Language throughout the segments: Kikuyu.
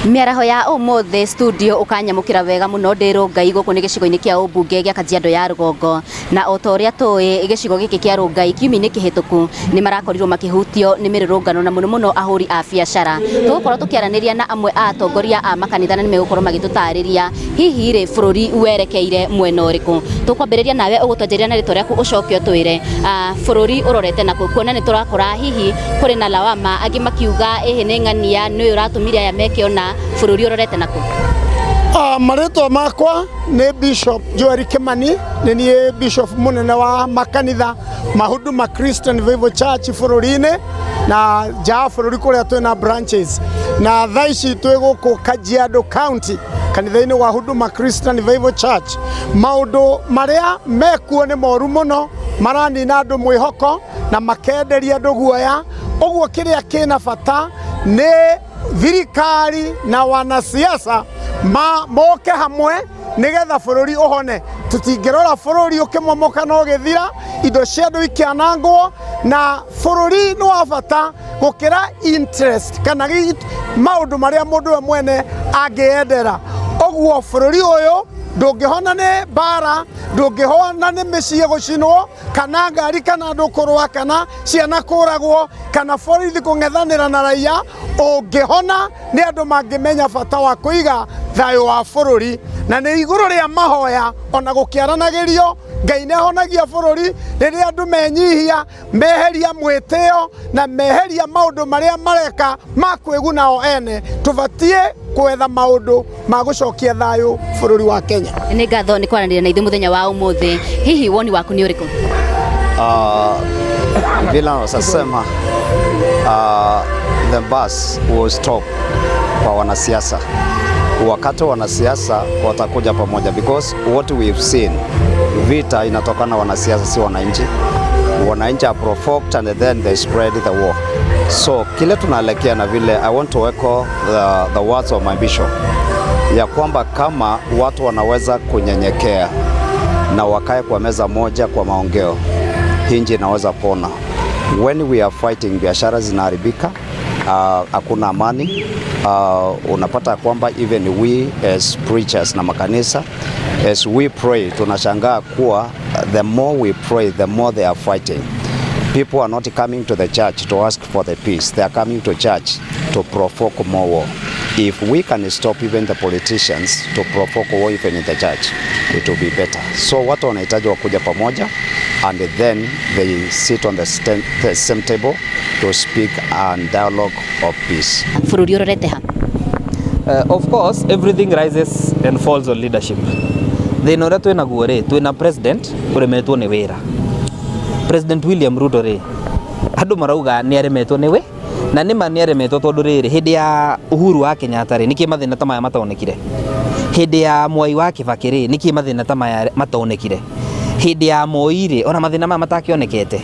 Mĩaraho ya ũmũthĩ studio ũkanyamũkĩra wega mũno ndĩ Rũngai. Gũkũ nĩ gĩcigo-inĩ kĩa ũmbunge gĩa Kajiado ya Rũgongo, na o ta ũrĩa tũĩ, gĩcigo gĩkĩ kĩa Rũngai kiumia-inĩ kĩhĩtũku nĩ marakorirwo makĩhutio nĩ mĩrũrũngano, na mũno mũno ahũri a biacara. Tũgũkorwo tũkĩaranĩria na amwe a atongoria a makanitha, na nĩ megũkorwo magĩtũtarĩria hihi rĩ bũrũri werekeire mwena ũrĩkũ. Tũkwambĩrĩria nawe, ũgũtwanjĩrĩria na rĩtwa rĩaku, ũcoke ũtwĩre bũrũri ũrorete nakũ, kuona nĩ tũrakora hihi kũrĩ na lawama, angĩ makiuga ĩhĩ nĩ ng'ania nĩ ũyũ ũratũmire aya meke ona. Bũrũri ũrorete nakũ? Marĩtwa makwa nĩ Bishop Joel Kimani, nĩ niĩ bishop mũnene wa makanitha ma Huduma Christian Revival Church bũrũri-inĩ na nja wa bũrũri kũrĩa twĩna branches, na thaa ici twĩ gũkũ Kajiado County, kanitha-inĩ wa Huduma Christian Revival Church. Maũndũ marĩa mekuo nĩ moru mũno, maranina andũ mwĩhoko na makenderia andũ guoya. Ũguo kĩrĩa kĩna bata nĩ thirikari na wanasiasa ma moke hamwe nigetha bũrũri ũhone. Tũtingĩrora bũrũri ũkĩmomoka na ũgĩthira, indo cia andũ ikĩanangwo, na bũrũri nĩ wa bata gũkĩra interest kana maũndũ marĩa mũndũ we mwene angĩyendera. Ũguo bũrũri ũyũ ndũngĩhona nĩ mbara, ndũngĩhona nĩ mĩciĩ gũcinwo, kana ngari, kana andũ kũrũa, kana ciana kũragwo, kana borithi kũng'ethanĩra na raia. Ũngĩhona nĩ andũ mangĩmenya bata wa kũiga thayũ wa bũrũri, na nĩ igũrũ rĩa mahoya ona gũkĩaranagĩrio. Ngai nĩ ahonagia bũrũri rĩrĩa andũ menyihia, meheria mwĩtĩo na meheria maũndũ marĩa mareka ma kwĩguna o ene. Tũbatiĩ gwetha maũndũ ma gũcokia thayũ bũrũri wa Kenya. Nĩ ngatho nĩ kwaranĩria na ithuĩ mũthenya wa ũmũthĩ. Hihi woni waku nĩ ũrĩkũ? Vile wanasema, the bus will stop kwa wanasiasa wakati wanasiasa watakuja pamoja, because what we've seen, vita inatokana wanasiasa, si wananchi. Wananchi are provoked and then they spread the war. So kile tunaelekea, na vile I want to echo the words of my bishop ya kwamba kama watu wanaweza kunyenyekea na wakae kwa meza moja kwa maongeo, hii nchi inaweza pona. When we are fighting, biashara zinaharibika, hakuna amani. Unapata kwamba even we as preachers na makanisa, as we pray, tunashangaa kuwa the more we pray, the more they are fighting. People are not coming to the church to ask for the peace. They are coming to church to provoke more war. If we can stop even the politicians to provoke war even in the church, it will be better. So watu wanahitaji wakuja pamoja and then they sit on the same table to speak and dialogue of peace. Bũrũri ũrorete ha? Of course, everything rises and falls on leadership. Thĩna ũrĩa twĩ naguo rĩ, twĩna president ũremetwo nĩ wĩra. President William Ruto rĩ, andũ marauga nĩ aremetwo nĩ wĩ na nĩma nĩ aremetwo, tondũ rĩrĩ, hĩndĩ ya Uhuru wa Kenyatta rĩ, nĩkĩ mathĩna ta maya matonekire? Hĩndĩ ya Mwai wa Kibaki rĩ, nĩkĩ mathĩna ta maya matonekire? Hĩndĩ ya Moi rĩ, ona mathĩna maya matakĩonekete?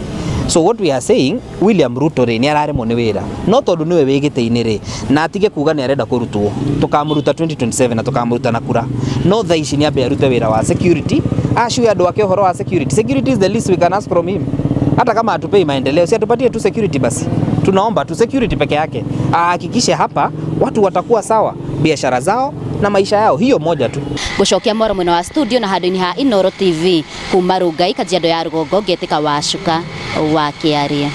So what we are saying, William Ruto rĩ, nĩ araremwo nĩ wĩra, no tondũ nĩwe wĩ gĩtĩ-inĩ rĩ, na atige kuga nĩ arenda kũrutwo, tũkamũruta 2027 na tũkamũruta na kura. No thaa ici nĩ ambe arute wĩra wa security, acuĩ andũ ake ũhoro wa security. Security is the least we can ask from him. Hata kama atupei maendeleo, si atupatie tu security basi. Tunaomba tu security peke yake, ahakikishe hapa watu watakuwa sawa, biashara zao na maisha yao, hiyo moja tu. Gũcokia mwaro mwena wa studio na handũ-inĩ ha Inoro TV kuma Rungai, Kajiado ya Rũgongo, ngetĩka Wacuka wa Kĩaria.